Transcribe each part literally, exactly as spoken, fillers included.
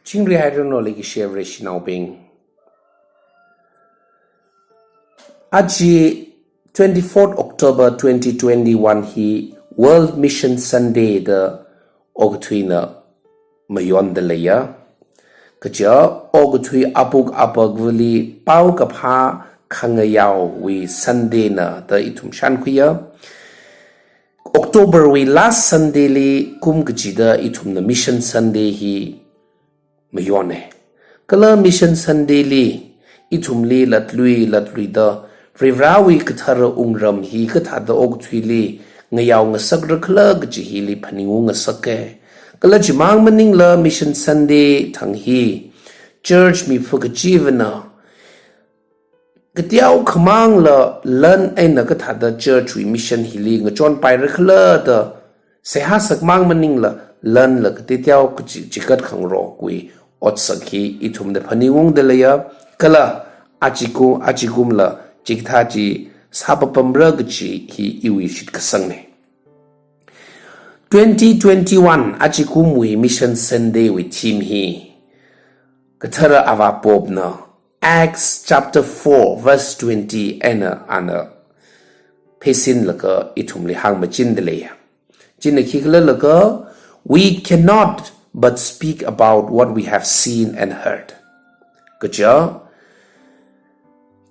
Chingri hairanu leikashi Vareshinaobing. Aja twenty-fourth October twenty twenty-one hi World Mission Sunday da okathuina mayonda leiya. Kaja okathui apuk apakvali paokaphā khangayaowui Sunday na da ithum shānkhuiya. October wui last Sunday li kum kachida ithumna Mission Sunday hi mayona. Kala Mission Sunday li ithumli latlui latluida Varivarāwui kathara wungram hi kathāda okathuili ngayao ngasakra khala kaji hili phaningung ngasaka. Kala chimang maningla Mission Sunday thang hi church miphu kachivana kateo khamangla lan eina kathāda church wui mission hili ngachonpaira khala da seihā sakmang maningla lanla kateo kachi-, chikat khangarokwui otsak hi ithumna phaningungda leiya. Kala ajaku-, ajakumla chikathā chi sāpapamra kaji hi iwui shitkasangna. Twenty twenty-one ajakumwui Mission Sunday wui theme hi kathara Avā Pope na Acts chapter four verse twenty eina ana pheisinlaga ithumli hāngmachinda leiya. China khikhala laga, "We cannot but speak about what we have seen and heard." Kaja,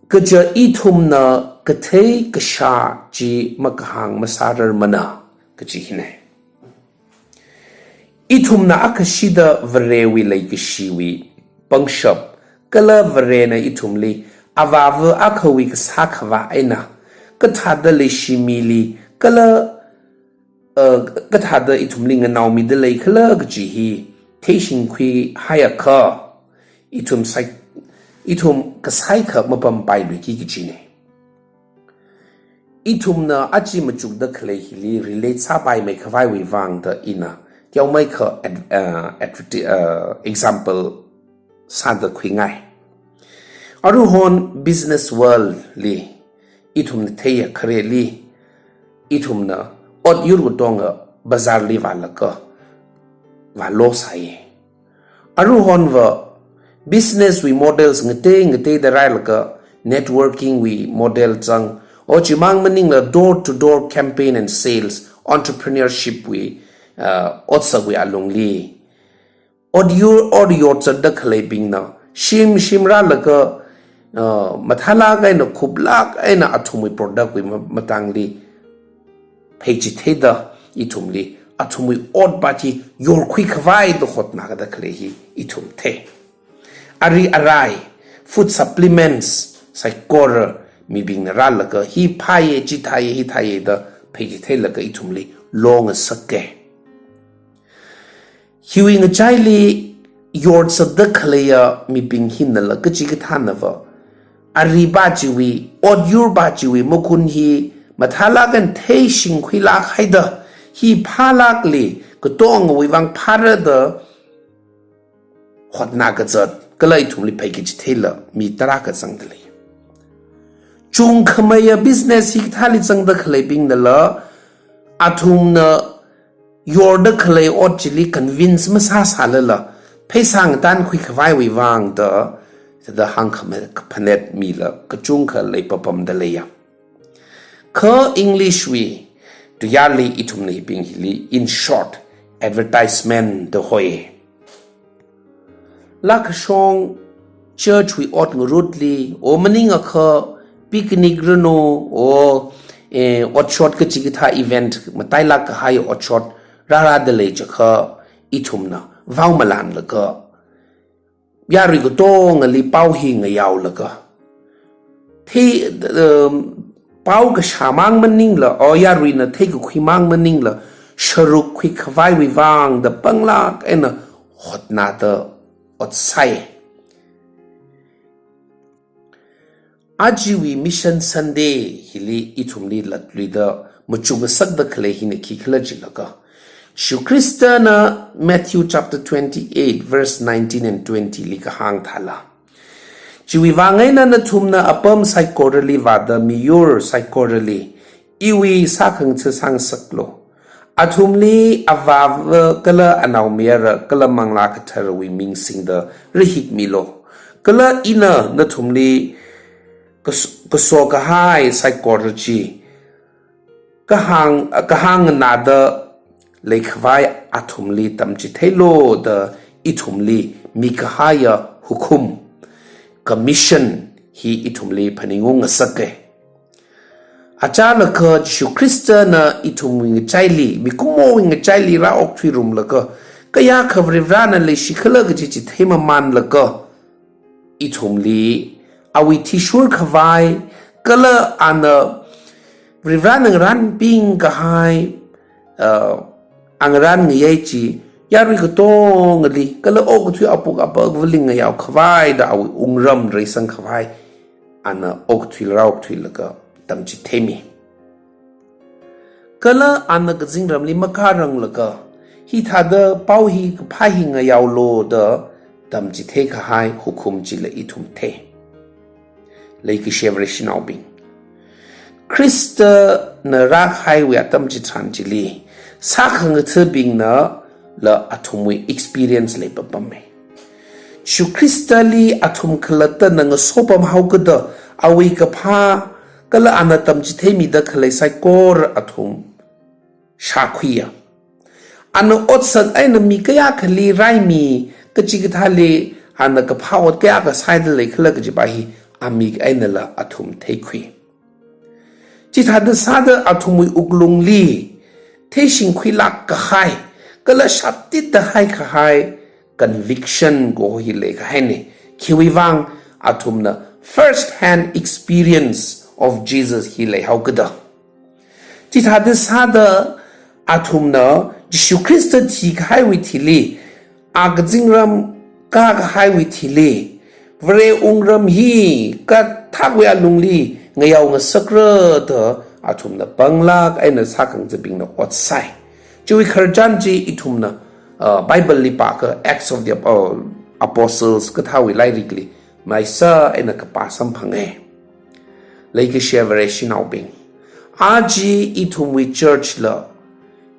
kaja ithumna kathei kashā chi makahāng masārarmana kaji hina. Ithumna akhashida Varewui leikashiwui pangshap, kala Varena ithumli avāva akhawui kasā khavā eina kathāda leishimili, kala, uh, kathāda ithumli nganaomida leikhala kaji hi theishingkhui haiakha, ithum sai-, ithum kasaikha mapampailuiki kajina. Ithumna aja machukda khalei hili relate sāpaimei khavaiwui vangda ina teomeikha ad-, uh, adverti-, uh, example sāda khuingai. Aruihon business world li ithumna theiya khareli ithumna ot yur katonga bazar li vālaga vālo sāya. Aruihonva business wui models ngatei ngateida rālaga networking wui model zang, o chimang maningla door to door campaign and sales, entrepreneurship wui, uh, otsakwui alungli ot yur, ot yorzatda khaleibingna shim shim rālaga, uh, mathālāk eina khuplāk eina athumwui product wui ma-, matangli pheichitheida ithumli athumwui otpā chi yorkhui khavai da hotnākada khalei hi ithum thei. Ari arai, food supplements saikora mibingna rālaga hi phāya, chi thāya, hi thāya da pheichitheilaga ithumli longasaka. Hiwui ngachaili yorzatda khaleiya mibing hinala kachikathānava aripā chiwui, ot yurpā chiwui makhun hi mathālāk eina theishingkhuilāk haida, hi phālākli katongawui vang phāra da hotnā kazat, kala ithumli pheichitheila mi tarākha zangda lei. Chungkhameiya business hikathāli zangda khaleibingnala athumna yorda khalei ot chili convince masāsālala pheisā ngatankhui khavaiwui vangda, thāda hāngkhamei kaphanet mila kachungkha leipapamda leiya. Kha English wui tuiyāli ithumna hibing hili, in short, advertisement da hoi. Lākashong church wui ot ngarutli, o maningakha picnic ranu, o, eh, otshot kachikathā event matailāk kahai otshot rārāda lei chiakha ithumna vao malanlaga yarui katongali pao hi ngayaolaga, thei, um, pao kashāmang maningla, o yaruina theikakhuimang maningla, sharukkhui khavaiwui vangda panglāk eina hotnāda ot sāi. Ajawui Mission Sunday hili ithumli latluida machukngasakda khalei hina khikhala jilaga, Jishu Khristana Matthew chapter twenty-eight, verse nineteen and twenty li kahāng thāla, "Chiwui vang eina nathumna apam saikorali vāda miyur saikorali iwui sākhangatha sāngasaklu. Athumli Avāva kala Anaomayara kala Manglā Katharawui ming singda rahikmilu. Kala ina nathumli kas-, kaso kahai saikora chi kahāng, kahāng nganāda leikhavai athumli tamchitheilu da ithumli mikahaiya hukum, commission, hi ithumli phaningung ngasaka. Achālakha Jishu Khristana ithumwui ngachaili, mikumowui ngachaili rāokthuirumlaga, kayākha Varivarana leishikhala kaji chithei mamanlaga, ithumli awui thishur khavai, kala ana Varivarana ngaranping kahai, uh, angaran ngayei chi yarui katongali, kala okathui apuk apakvali ngayao khavai da awui wungram reisang khavai, ana okathui rāokthuilaga tamchitheimi. Kala ana kazingramli makāranglaga, hithāda pao hi kaphā hi ngayaolu da tamchithei kahai hukum chila ithum thei. Leikashi Vareshinaobing, Khristana rākahaiwui atam chitharan chili, sākhangathabingnala athumwui experience leipapama. Jishu Khristali athum khalattana ngasopamhaokida, awui kaphā kala ana tamchitheimida khalei saikora athum shākhuiya. Ana otsak eina mi kayākhali raimi, kachikathāli ana kaphā ot kayākha sāda leikhala kajipa hi amik einala athum theikhui. Chithāda sāda athumwui wuklungli theishingkhuilāk kahai, kala shaptitda haikahai conviction kaho hi leikahaina. Khiwuivang athumna first hand experience of Jesus hi leihaokida. Chithāda sāda athumna Jishu Khrista thikahaiwui thili, a kazingram kākahaiwui thili, Vare wungram hi kathakwui alungli ngayao ngasakra da athumna panglāk eina sākhangathabingna ot sāi. Chiwui khararchan chi ithumna, uh, Bible li pākha Acts of the Ap-, uh, Apostles kathāwui lairikli maisa eina kapā samphanga. Leikashi Vareshinaobing, aja ithumwui church la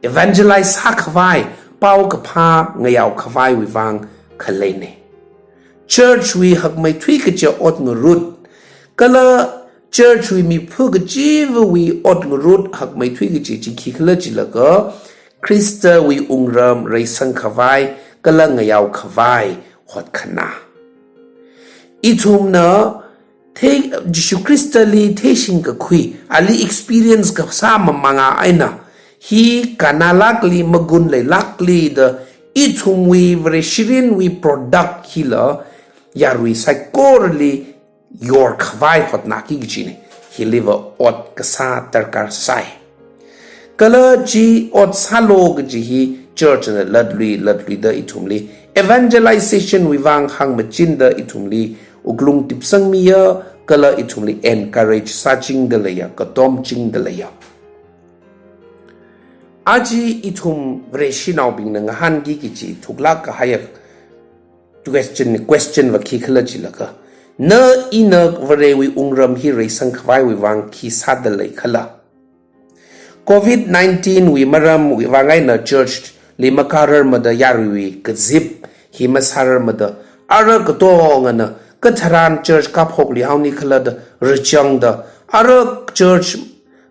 evangelize sākhavai, pao kaphā ngayao khavaiwui vang khaleina. Church wui hakmeithui kachi ot ngarut, kala church wui miphu kachivawui ot ngarut hakmeithui kachi chi khikhala jilaga, Khristawui wungram reisang khavai, kala ngayao khavai hotkhana. Ithumna thei, Jishu Khristali theishing kakhui, ali experience kasā mamanga eina, hi kannālākli, magun leilākli da ithumwui Vareshirinwui product hila yarui saikorali yorkhavai hotnāki kajina. Hiliva ot kasā darkar sāi. Kala chi ot sālu kaji hi church na latlui latluida ithumli evangelization wui vang hāngmachinda ithumli wuklung tipsangmiya, kala ithumli encourage sāchingda leiya, katomchingda leiya. Aja ithum Vareshinaobingna ngahānki kaji thuklāk kahaiya question, question va khikhala jilaga, na ina Varewui wungram hi reisang khavaiwui vang khi sāda leikhala? Covid nineteen wui maramwui vang eina church li makārarmada yaruiwui kazip hi masārarmada, ara katongana katharan church kāphokluihaoni khala da rachangda, ara church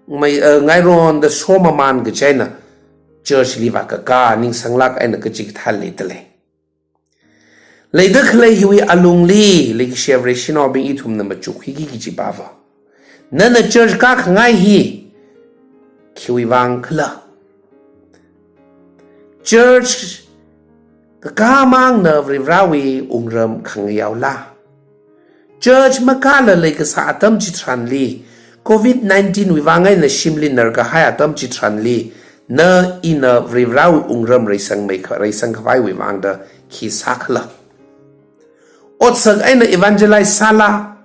mai, eh, ngaironda shomamān kaji eina church li vākakā ningsanglāk eina kachikathā leidalei. Leida khalei hiwui alungli, leikashi Vareshinaobing, ithumna machukkhuiki kajipava, nana church kākhangai hi khiwui vang khala? Church kakāmangna Varivarawui wungram khangayaola? Church makāla leikasā atam chitharanli, Covid nineteen wui vang eina shimli narkahai atam chitharanli, na ina Varivarawui wungram reisangmei kha-, reisang khavaiwui vangda khi sākhala? Otsak eina evangelize sāla?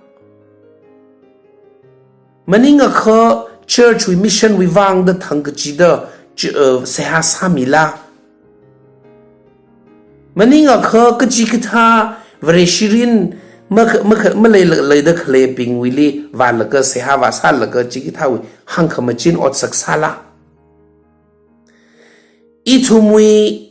Maningakha church wui mission wui vangda thangkachida ch-, uh, seihā sāmila? Maningakha kachikathā Vareshirin makha-, makha-, malei-, leida khaleibingwuili vālaga seihā vāsālaga chikathāwui hāngkhamachin otsak sāla? Ithumwui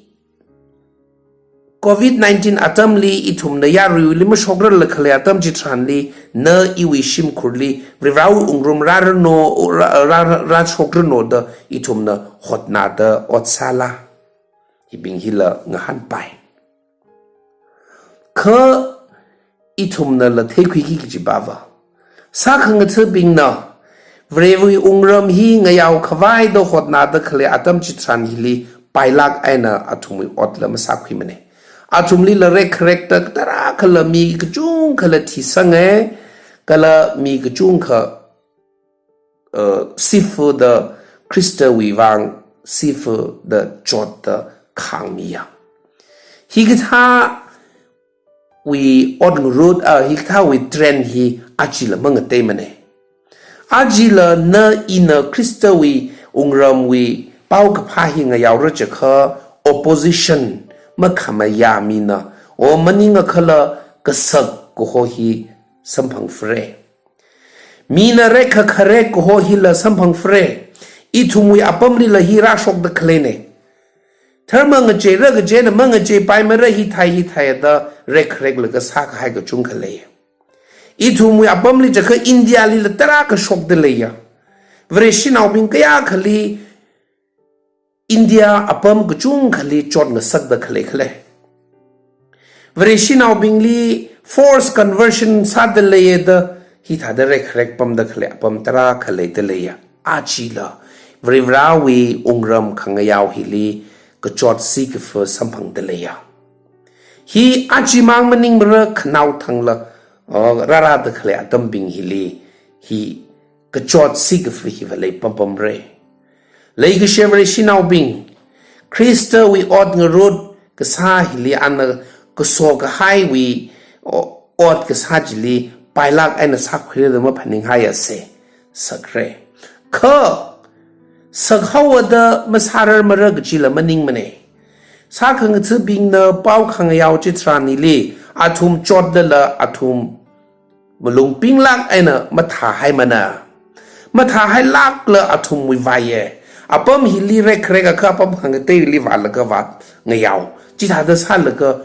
covid nineteen atamli ithumna yaruili mashokrarla khalei atam chitharanli, na iwui shimkhurli Varivarawui wungram rāranu, rā, rā, rā, rāshokranu da ithumna hotnada ot sāla? Hibing hila ngahānpai. Kha ithumnala theikhuiki kajiva, sākhangathabingna Varewui wungram hi ngayao khavai da hotnada khalei atam chitharan hili pailāk eina athumwui otla masākhuimana. Athumlila rekkharekta tarākhala mi kachungkhala thisanga, kala mi kachungkha, uh, sifuda Khristawui vang sifuda chotda khāngmiya. Hikathā wui ot ngarut, ah, hikathāwui trend hi ajala mangateimana. Ajala na ina Khristawui wungramwui paokaphā hi ngayaora chiakha opposition, makhamayā mina, o maningakhala kasak kaho hi samphangfare. Mina rekkhakhare kaho hila samphangfare. Ithumwui apamlila hi rāshokda khaleina. Dharma ngacheira kaje eina mangacheipaimara, hithai hithai da rekkhareklaga sākahai kachungkha lei. Ithumwui apamli chiakha Indialila tarākha shokda leiya. Vareshinaobing kayākhali India apam kachungkhali chotngasakda khalei khala. Vareshinaobingli forced conversion sāda leiya da hithāda rekkharek pamda khalei apam tarākha leida leiya. Ajala Varivarawui wungram khangayao hili kachot sikafa samphangda leiya. Hi ajamang maningmara, khanao thangla, uh, rārāda khalei atambing hili hi kachot sikafa hiva leipampamra. Leikashi Vareshinaobing, Khristawui ot ngarut kasā hili ana kaso kahaiwui o-, ot kasā chili pailāk eina sākhuira da maphaninghaiasa. Sakra. Kha sakhaowa da masārarmara kajila maningmana. Sākhangathabingna pao khangayao chitharan hili athum chotdala athum malung pinglāk eina mathāhaimana. Mathāhailākla athumwui vaiya. Apam hili rekkharek akha apam khangateili vālaga vāngayao. Chithāda sālaga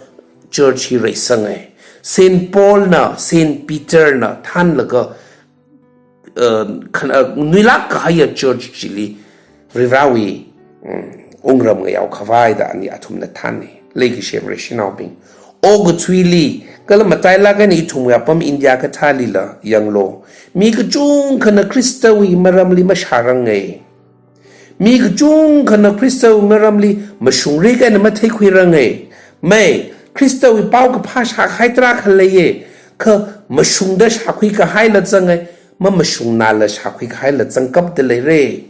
church hi reisanga. Saint Paulna, Saint Peterna thānlaga, uh, khan-, uh, nuilāk kahaiya church chili Varivarawui, um, wungram ngayao khavai da ani athumna thāna. Leikashi Vareshinaobing, okathuili kala matailāk eina ithumwui apam India kathālila yanglu. Mi kachungkhana Khristawui maramli mashāranga. Mi kachungkhana Khristawui maramli mashungrik eina matheikhuiranga. Mai, Khristawui paokaphā shākahai tarākha leiya, kha mashungda shākhui kahaila zanga, mamashungnala shākhui kahaila zangkapda leira.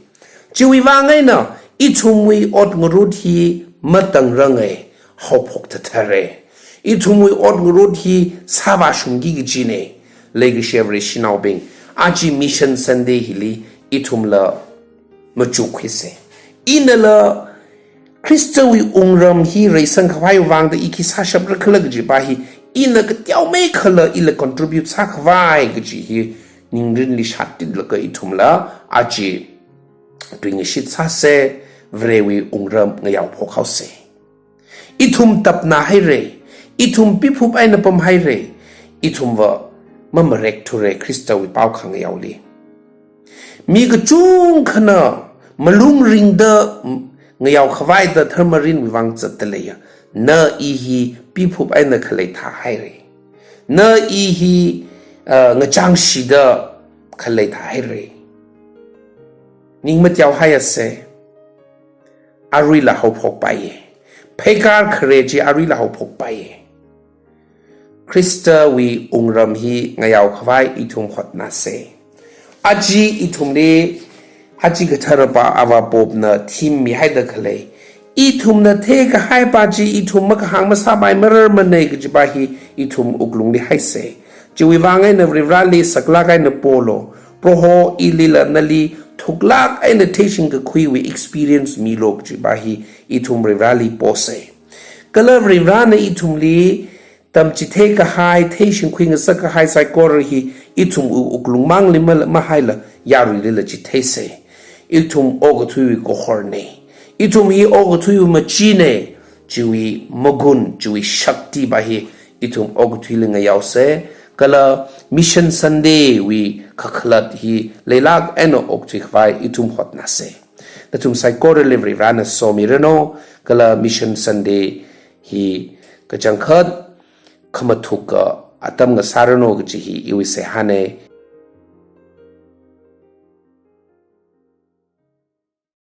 Chiwui vang eina ithumwui ot ngarut hi matangranga, haophok thathara. Ithumwui ot ngarut hi sāvāshungki kajina. Leikashi Vareshinaobing, aja Mission Sunday hili ithumla machukkhuisa. Inala Khristawui wungram hi reisang khavai vangda i khi sāshapra khala kajiva hi, ina kateomeikhala ila contribute sākhavai kaji hi ningrinli shattitlaga ithumla aja tuingashit sāsa, Varewui wungram ngayao phokhaosa. Ithum tapnahaira, ithum piphup eina pamhaira, ithumva mamarek thura Khristawui pao khangayaoli. Mi kachungkhana malung ringda ngayao khavai da dharma mirinwui vang zatda leiya. Na i hi piphup eina khalei thāhaira. Na i hi, uh, ngachangshida khalei thāhaira. Ning mateohaiasa. Aruila haophokpaiya. Pheikar khare chi aruila haophokpaiya. Khristawui wungram hi ngayao khavai ithum hotnasa. Aja ithumli, aja kathara pa Ava Pope na theme mihaida khalei, ithumna theikahai pa chi ithum makahāng masāpai mararmana kajiva hi ithum wuklungli haisa. Chiwui vang eina Varivarali saklāk eina polu, Proho ilila nali thuklāk eina theishing kakhuiwui experience milu kajiva hi ithum Varivarali posa. Kala Varivarana ithumli tamchithei kahai, theishingkhui ngasak kahai saikora hi ithum wu-, wuklungmangli ma-, mahaila yaruilila chitheisa. Ithum okathuiwui kahorna. Ithum hi okathuiwui machine, chiwui magun, chiwui shakti pa hi ithum okathuili ngayaose, kala Mission Sunday wui kakhalat hi leilāk eina okthui khavai ithum hotnāse. Nathum saikorali Varivarana somiranu, kala Mission Sunday hi kachangkhat khamathukka atam ngasāranu kachi hi iwui seihāne.